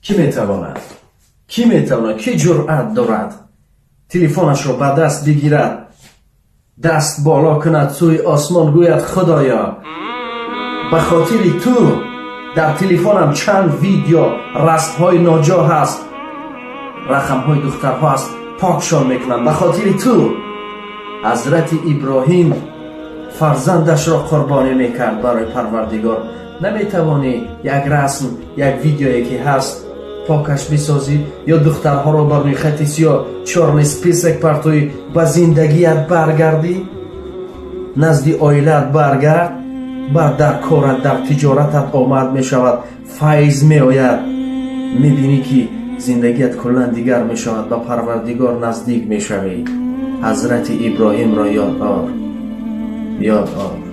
Кӣ метавонад? Кӣ метавонад? Кӣ ҷуръат дорад, телефонашро ба даст бигирад, даст боло кунад сӯи осмон, гӯяд: «Худоё, ба хотири ту дар телефонам чанд видео, расмҳои ноҷо ҳаст, рақамҳои духтарҳо аст, покшон мекунам ба хотири ту»? Ҳазрати Иброҳим фарзандашро қурбонӣ мекард барои Парвардигор. Наметавонӣ як расм, як видеое ки ҳаст, покаш бисозӣ ё духтарҳоро ба рӯйхати сиёҳ, чёрный список партоӣ, ба зиндагият баргардӣ, назди оилаат баргард, баъд дар корат, дар тиҷоратат омад мешавад, файз меояд, мебинӣ, ки зиндагият куллан дигар мешавад, ба Парвардигор наздик мешавӣ. Ҳазрати Иброҳимро ёд ор, ёд ор.